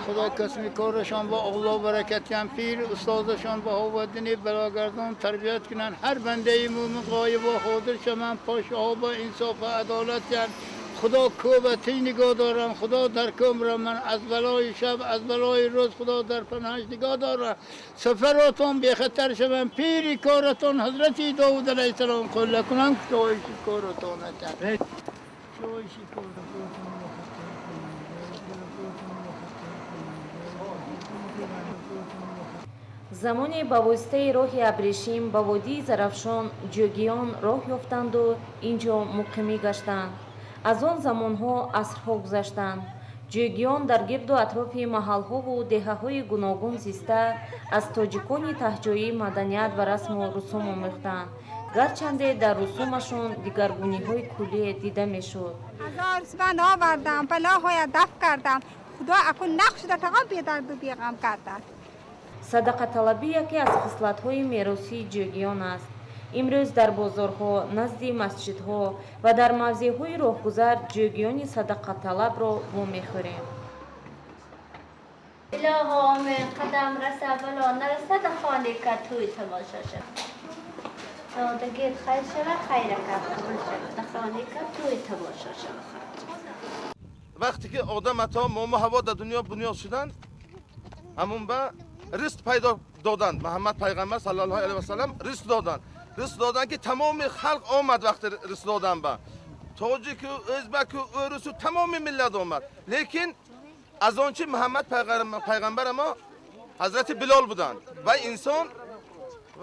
Худо касби корашон ба Аллоҳ баракат диҳад, пир устодашон Баҳовуддин Балогардон тарбият кунанд. Ҳар бандаи мӯмин ғоиб ва ҳозир шаванд, подшоҳ ба инсоф ва адолат диҳанд. Худо кӯбатӣ нигоҳ доранд, Худо дар кӯмра ман аз балои шаб, аз балои рӯз Худо дар паноҳаш нигоҳ дорад. Сафаратон бехатар шаванд, пири коратон Ҳазрати Довуд алайҳиссалом қулла кунанд, кушоиши коратон кушоиши коратон. Замоне ба воситаи роҳи абрешим ба водии Зарафшон ҷӯгиён роҳ ёфтанду ин ҷо муқимӣ гаштанд. Аз он замонҳо асрҳо гузаштанд. Ҷӯгиён дар гирду атрофи маҳалҳову деҳаҳои гуногун зиста, аз тоҷикони таҳҷоӣ маданият ва расму русум омӯхтанд, гарчанде дар русумашон дигаргуниҳои куллие дида мешуд. Ҳазор суман овардам, балоҳоя дафт кардам. Худо акун нақш шуда тағом бедарду беғам кардад. Садақаталабӣ яке аз хислатҳои меросии ҷӯгиён аст. Имрӯз дар бозорҳо, назди масҷидҳо ва дар мавзеъҳои роҳгузар ҷӯгиёни садақаталабро вомехӯрем. Илоҳо омин, қадам раса, бало нарасад, хоне ка тӯй тамошо шавад. Додагит хайр шава, хайра ка қабул шава, хоне ка тӯй тамошо шава. Вақте ки Одам ато, Момо Ҳаво дар дунё бунёд шуданд, ҳамун ба ризқ пайдо доданд. Муҳаммад пайғамбар саллаллоҳу алайҳи васаллам ризқ доданд. Ризқ доданд, ки тамоми халқ омад. Вақти ризқ додан ба тоҷику, ӯзбаку, ӯрусу, тамоми миллат омад. Лекин аз он чи Муҳаммад пайғамбара мо Ҳазрати Билол буданд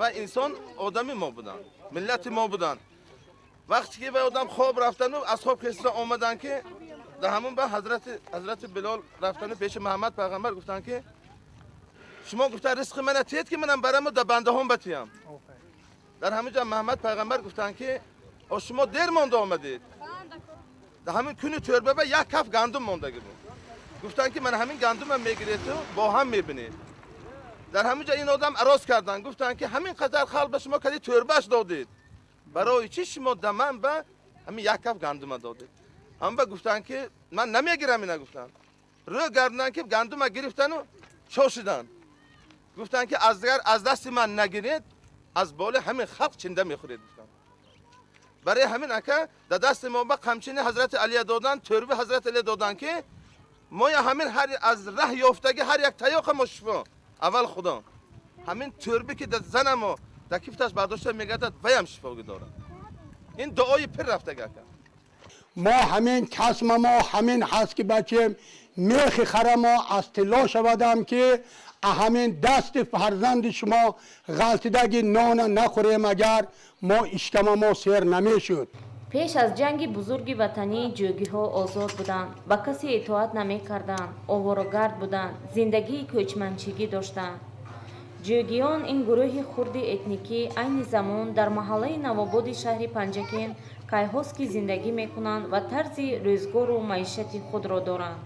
ва инсон одами мо буданд, миллати мо буданд. Вақте ки вай одам хоб рафтану аз хоб хеста омаданд, ки дар ҳамон ба Ҳазрати Билол рафтану пеши Муҳаммад пайғамбар гуфтанд, ки шумо гуфта ризқи мана тиед, ки манам бараму да бандаҳом батиям. Дар ҳамин ҷо Муҳаммад пайғамбар гуфтанд, ки о, шумо дер монда омадед. Дар ҳамин куни тӯрбаба як каф гандум мондагӣ буд. Гуфтанд, ки ман ҳамин гандума мегирету бо ҳам мебинед. Дар ҳамин ҷо ин одам ароз карданд, гуфтанд, ки ҳамин қадар халқ ба шумо кади тӯрбааш додед, барои чӣ шумо да ман ба ҳамин як каф гандума додед? Ҳама ба гуфтанд, ки ман намегирам ина. Гуфтанд, рӯ гардонанд, ки гандума гирифтану шошиданд. Гуфтанд, ки агар аз дасти ман нагиред, аз боли ҳамин халқ чинда мехӯред, гуфтанд. Барои ҳамин, ака, дар дасти мо ба қамчини Ҳазрати Алия доданд, тӯрби Ҳазрати Алия доданд, ки моя ҳамин ҳар аз раҳ ёфтагӣ ҳар як таёқа мо шифо аввал Худо ҳамин тӯрбе, ки дар зана мо дар кифташ бардошта мегардад, ваям шифогӣ дорад. Ин дуои пир рафтага, ака. Мо ҳамин касма мо ҳамин ҳаст, ки бачем мехи хара мо аз тилло шавадам, ки ҳамин дасти фарзанди шумо ғалтидаги нона нахӯрем, агар мо ишкама мо сер намешуд. Пеш аз ҷанги бузурги ватанӣ ҷӯгиҳо озод буданд, ба касе итоат намекарданд, оворагард буданд, зиндагии кӯчманчигӣ доштанд. Ҷӯгиён ин гурӯҳи хурди этникӣ айни замон дар маҳаллаи Навободи шаҳри Панҷакент кайҳост, ки зиндагӣ мекунанд ва тарзи рӯзгору маишати худро доранд.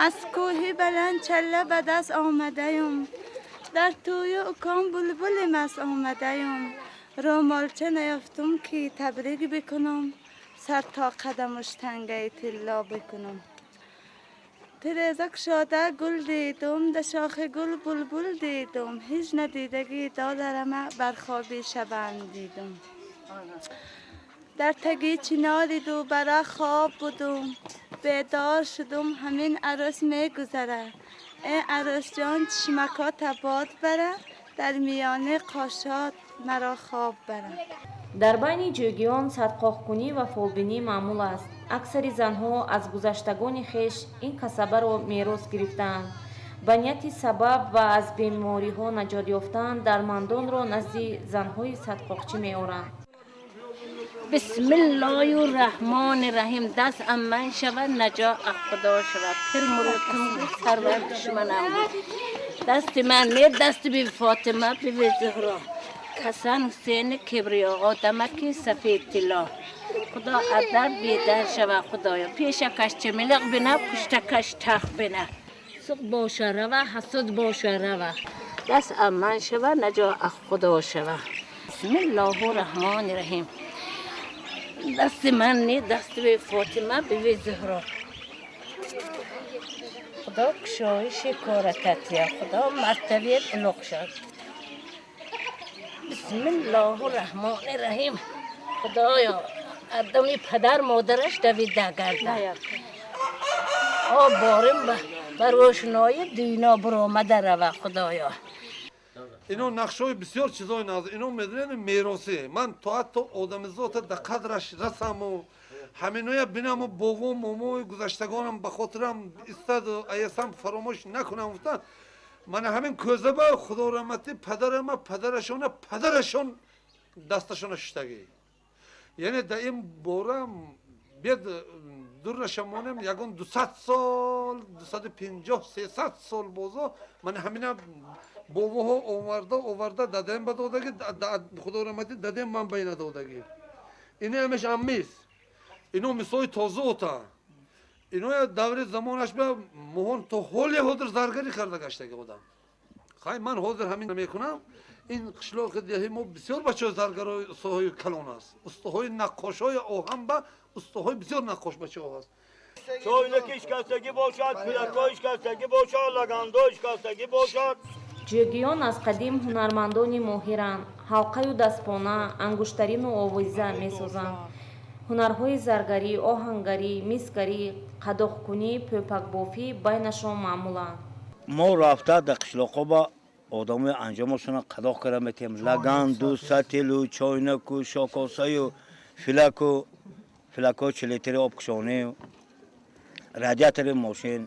Аз кӯҳи баланд чалла ба даст омадаюм, дар тӯю укон булбули маст омадаюм. Рӯмолча наёфтум, ки табрик бикунам, сар то қадамуш тангаи тилло бикунам. Тиреза кушода гул дидум, да шохи гул булбул дидум, ҳеҷ надидагӣ додарама бар хоби шабанд дидум. Дар таги чинори дубара хоб будум, бедор шудум, ҳамин арӯс мегузара. Э арӯсҷон, чишмакота бод бара, дар миёни қошот маро хоб бара. Дар байни ҷӯгиён садқоҳкунӣ ва фолбинӣ маъмул аст. Аксари занҳо аз гузаштагони хеш ин касабаро мерос гирифтаанд. Ба нияти сабаб ва аз бемориҳо наҷот ёфтан дармандонро назди занҳои садқоқчӣ меоранд. Бисмиллоҳю раҳмони раҳим. Даст ам ман шавад, наҷо ах Худо шавад. Пир мурутум буд, сарвар душманам буд. Дасти ман не, дасти биби Фотима, биби Зуҳро, Ҳасан, Ҳусейни Кибриё, одамаки сафед тилло. Худо аз дар бедар шава. Худоё, пешакаш чимилиқ бина, пуштакаш тах бина. Суқ боша рава, ҳасуд боша рава. Даст ам ман шава, наҷо ах Худо шава. Бисмиллоҳу раҳмони раҳим. Дасти ман не, дасти биби Фотима, биби Зуҳро. Худо кушоиши коракатия, Худо мартабият улуғ шад. Бисмиллоҳу раҳмони раҳим. Худоё, одами падар модараш давида гарда. О борим ба рӯшнои дунё буромада рава, Худоё. Ино нақшҳои бисёр чизои наз, ино медонед, меросӣ. Ман то ҳатто одамизота да қадраш расаму ҳаминоя бинаму бобо момои гузаштагонам ба хотирам истаду аясам фаромӯш накунам гуфта, мана ҳамин кӯзаба, худо раҳматӣ, падарама, падарашона, падарашон дасташона шуштагӣ. Яъне да ин бора бед дур нашамонем, ягон 200 сол, 250, 300 сол бозо мана ҳамина бобоҳо оварда дадем ба додагӣ, худо раҳматӣ, дадем ман ба ина додагӣ. Ини ҳамеш аммис, ино мисои тоза ота, ино даври замонаш ба моҳон то ҳоле ҳозир заргарӣ карда гаштаги одам. Хай, ман ҳозир ҳамин мекунам. Ин қишлоқи деҳи мо бисёр бачаҳои заргарои устоҳои калон аст, устоҳои наққошҳои оҳан ба устоҳои бисёр наққош бачаҳо ҳаст. Чойники шикастагӣ бошад, пилакҳои шикастагӣ бошад, лагандҳои шикастагӣ бошад. Ҷӯгиён аз қадим ҳунармандони моҳиранд. Ҳалқаю дастпона, ангуштарину овеза месозанд. Ҳунарҳои заргарӣ, оҳангарӣ, мисгарӣ, қадоқкунӣ, пӯпакбофӣ байнашон маъмуланд. Мо рафта дар қишлоқҳо ба одамои анҷомошона қадоқ карда метиҳем: лаганду, сатилу, чойнаку, шокосаю, филаку, филакҳои чилитри обкушонию, радиатори мошин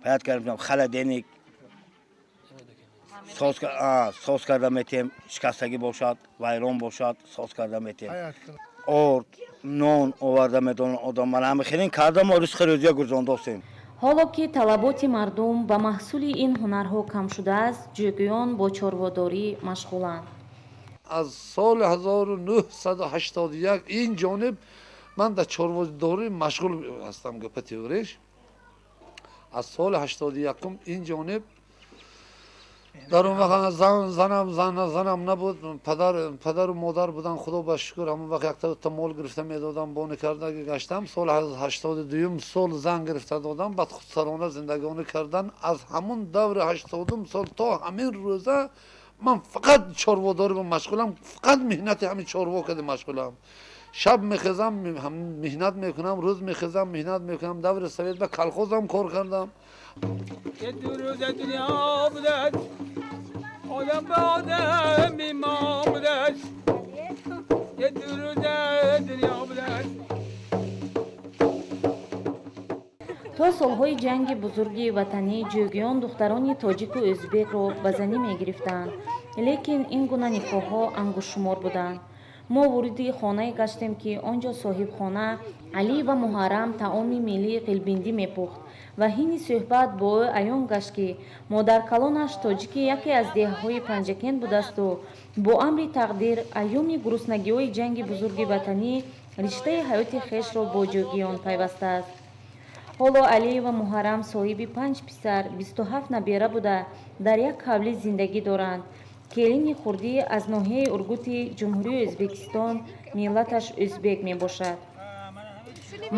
паят кардам, холодильник соз карда метиҳем. Шикастагӣ бошад, вайрон бошад, соз карда метиҳем. Орд, нон оварда медонам одам. Мана ҳами хелин карда мо ризқи рӯзия гузарондостем. Ҳоло ки талаботи мардум ба маҳсули ин ҳунарҳо кам шудааст, ҷӯгиён бо чорводорӣ машғуланд. Аз соли 1981 ин ҷониб ман дар чорводорӣ машғул ҳастам. Гапа теориш, аз соли 81-ум ин ҷониб. Дар он вақт занам набуд, падару модар будан, худо ба шукр. Ҳамон вақт якта дута мол гирифта медодам, бони карда гаштам. Соли 82-юм сол зан гирифта додам, баъд худсарона зиндагонӣ кардан. Аз ҳамон даври 80-ум сол то ҳамин рӯза ман фақат чорводорӣ машғулам, фақат меҳнати ҳамин чорво карда машғулам. Шаб мехезам, меҳнат мекунам, рӯз мехезам, меҳнат мекунам. Даври совет ба колхозам кор кардам. Ду рӯза дунё будааст, одам ба одам имон будааст. Ду рӯза дунё будааст. То солҳои ҷанги бузурги ватанӣ ҷӯгиён духтарони тоҷику ӯзбекро ба занӣ мегирифтанд, лекин ин гуна никоҳҳо ангуштшумор буданд. Мо вориди хонае гаштем, ки он ҷо соҳибхона Алиева Муҳаррам таоми миллии ғилбиндӣ мепухт ва ҳини суҳбат бо ӯ аён гашт, ки модаркалонаш тоҷики яке аз деҳаҳои Панҷакент будаасту бо амри тақдир айёми гуруснагиҳои ҷанги бузурги ватанӣ риштаи ҳаёти хешро бо ҷӯгиён пайвастааст. Ҳоло Алиева Муҳаррам соҳиби панҷ писар, 27 набера буда, дар як ҳавлӣ зиндагӣ доранд. Келини хурдӣ аз ноҳияи Ургути Ҷумҳурии Ӯзбекистон, миллаташ ӯзбек мебошад.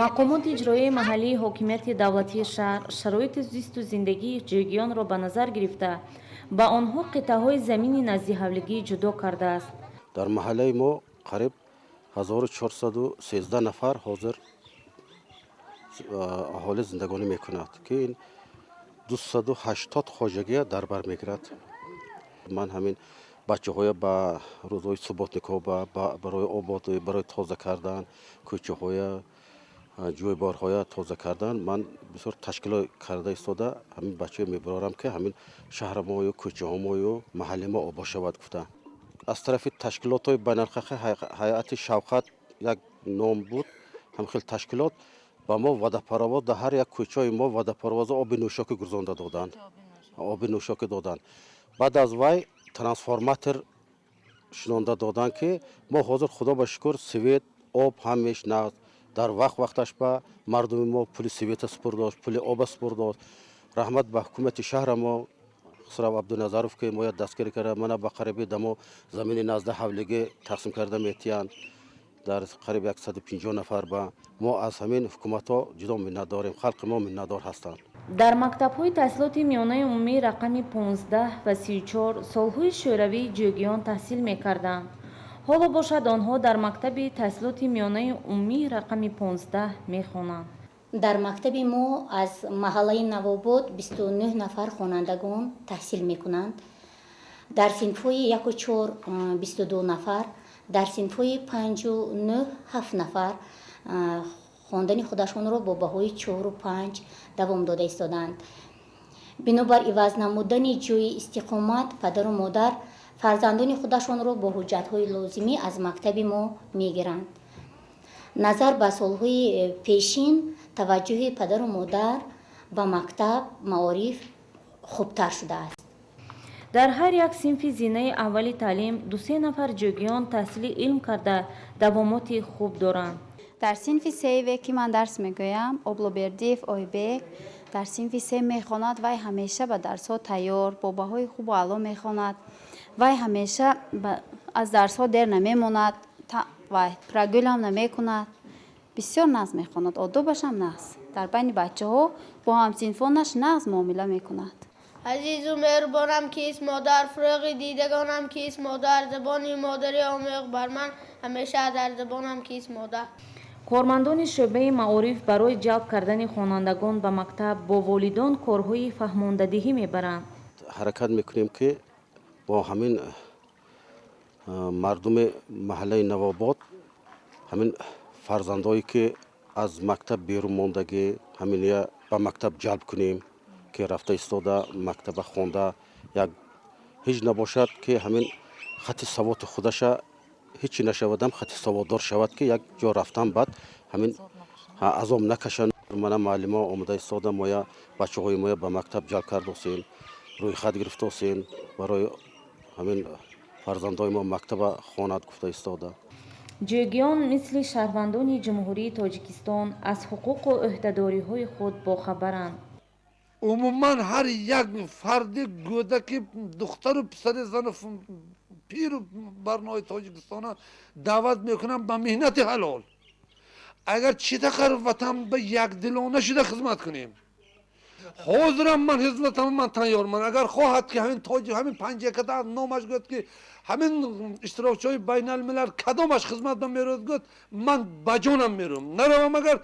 Мақомоти иҷроияи маҳаллии ҳокимияти давлатии шаҳр шароити зисту зиндагии ҷӯгиёнро ба назар гирифта, ба онҳо қитъаҳои замини наздиҳавлигӣ ҷудо кардааст. Дар маҳаллаи мо қариб 1413 нафар ҳозир аҳолӣ зиндагонӣ мекунад, ки ин 280 хоҷагия дар бар мегирад. Ман ҳамин бачаҳоя ба рӯзҳои субботникҳо барои обод, барои тоза кардан кӯчаҳоя, ҷӯйборҳоя тоза кардан, ман бисёр ташкилот карда истода, ҳамин бачаҳо мебарорам, ки ҳамин шаҳрамою кӯчаҳомою маҳалли мо обод шавад гуфта. Аз тарафи ташкилотҳои байналхалқӣ, ҳайати Шавқат як ном буд, ҳам хел ташкилот ба мо водопровод, дар ҳар як кӯчаи мо водопровода, оби нӯшокӣ гузаронда доданд, оби нӯшокӣ доданд. Баъд аз вай трансформатор шинонда доданд, ки мо ҳозир, худо ба шукр, свет, об ҳамеш нағз, дар вақт вақташ ба мардуми мо пули света супурдост, пули оба супурдост. Раҳмат ба ҳукумати шаҳра мо Хусрав Абдуназаров, ки моя дастгирӣ карда, мана ба қариби дамо замини назда ҳавлигӣ тақсим карда метиҳанд. Дар қариб 150 нафар ба мо аз ҳамин ҳукуматҳо ҷудо миннатдорем, халқи мо миннатдор ҳастанд. Дар мактабҳои таҳсилоти миёнаи умумӣ рақами 15 ва 34 солҳои шӯравӣ ҷӯгиён таҳсил мекарданд. Ҳоло бошад, онҳо дар мактаби таҳсилоти миёнаи умумии рақами 15 мехонанд. Дар мактаби мо аз маҳаллаи Навобод 29 нафар хонандагон таҳсил мекунанд. Дар синфҳои яку чор 22 нафар, дар синфҳои панҷу нӯҳ ҳафт нафар хондани худашонро бо баҳои чору панҷ давом дода истодаанд. Бинобар иваз намудани ҷойи истиқомат, падару модар фарзандони худашонро бо ҳуҷҷатҳои лозимӣ аз мактаби мо мегиранд. Назар ба солҳои пешин, таваҷҷӯҳи падару модар ба мактаб, маориф хубтар шудааст. Дар ҳар як синфи зинаи аввали таълим дусе нафар ҷӯгиён таҳсили илм карда, давомоти хуб доранд. Дар синфи сеюве, ки ман дарс мегӯям, Облобердиев Ойбек дар синфи се мехонад. Вай ҳамеша ба дарсҳо тайёр, бо баҳои хубу аъло мехонад. Вай ҳамеша аз дарсҳо дер намемонад, вай прогул ҳам намекунад, бисёр нағз мехонад, одобашам нағз, дар байни бачаҳо бо ҳамсинфонаш нағз муомила мекунад. Азизу меҳрубонам кист модар, фурӯғи дидагонам кист модар, забони модарӣ омӯхт бар ман, ҳамеша дар забонам кист модар. Кормандони шӯъбаи маориф барои ҷалб кардани хонандагон ба мактаб бо волидон корҳои фаҳмондадиҳӣ мебаранд. Ҳаракат мекунем, ки бо ҳамин мардуми маҳаллаи Навобод ҳамин фарзандое, ки аз мактаб берун мондагӣ, ҳаминия ба мактаб ҷалб кунем, ки рафта истода мактаба хонда, як ҳеҷ набошад, ки ҳамин хати саводи худаша ҳечи нашавадам, хати саводдор шавад, ки як ҷо рафтан баъд ҳамин азоб накашанд. Мана муаллимо омода истода, моя бачаҳои моя ба мактаб ҷалб кардосем, рӯйхат гирифтосем, барои ҳамин фарзандои мо мактаба хонад гуфта истода. Ҷӯгиён мисли шаҳрвандони Ҷумҳурии Тоҷикистон аз ҳуқуқу ӯҳдадориҳои худ бохабаранд. Умуман ҳар як фарди гӯдаки, духтару писари, зану пиру барнои Тоҷикистона даъват мекунам ба меҳнати ҳалол. Агар чӣ тақар ватан ба якдилона шуда хизмат кунем, ҳозирам ман хизматам, ман тайёрман. Агар хоҳад, ки ҳамин тоҷи ҳамин панҷакада номаш гӯяд, ки ҳамин иштирокчиҳои байналмилал кадомаш хизмат ба мерояд, гӯяд, ман ба ҷонам меравам. Наравам агар,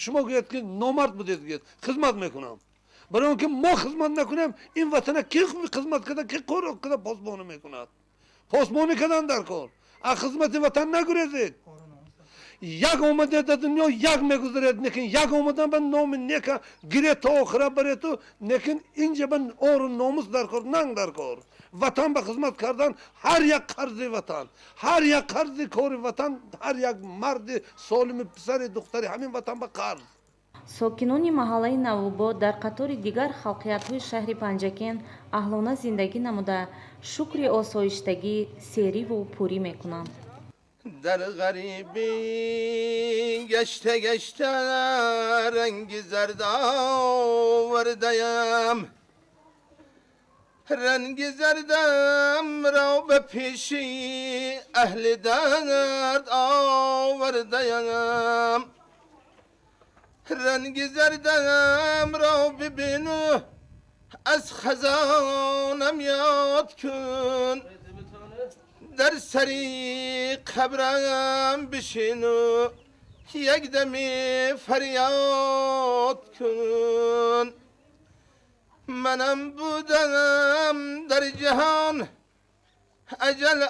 шумо гӯяд, ки номард будед, гӯяд, хизмат мекунам. Барои он ки мо хизмат накунем, ин ватана ки хизмат карда, ки қурқ карда посбонӣ мекунад? Посбонӣ кардан дар кор, аз хизмати ватан нагурезед. Як омаде дар дунё, як мегузаред, лекин як омадан ба номи нека гиред, то охира барету. Лекин инҷа ба ору номус дар кор, нанг дар кор. Ватан ба хизмат кардан ҳар як қарзи ватан, ҳар як қарзи кори ватан, ҳар як марди солими, писари, духтари ҳамин ватан ба қарз. Сокинони маҳаллаи Навобод дар қатори дигар халқиятҳои шаҳри Панҷакент аҳлона зиндагӣ намуда, шукри осоиштагӣ, сериву пурӣ мекунанд. Дар ғарибӣ гашта гашта ранги зард овардаям, ранги зардам ро ба пеши аҳли дард овардаям. Ранги зардам ро бибину, аз хазонам ёд кун, дар сари қабрам бишину, як дами фарёд кун. Манам будам дар ҷаҳон, аҷал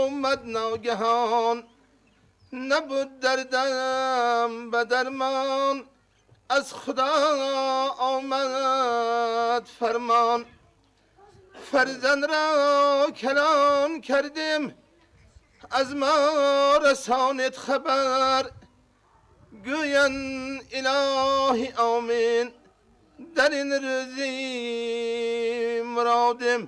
омад ногаҳон, набуд дардам ба дармон, аз Худо омад фармон. Фарзанд ро калон кардем, аз мо расонед хабар, гӯянд илоҳи омин, дар ин рӯзи муродем.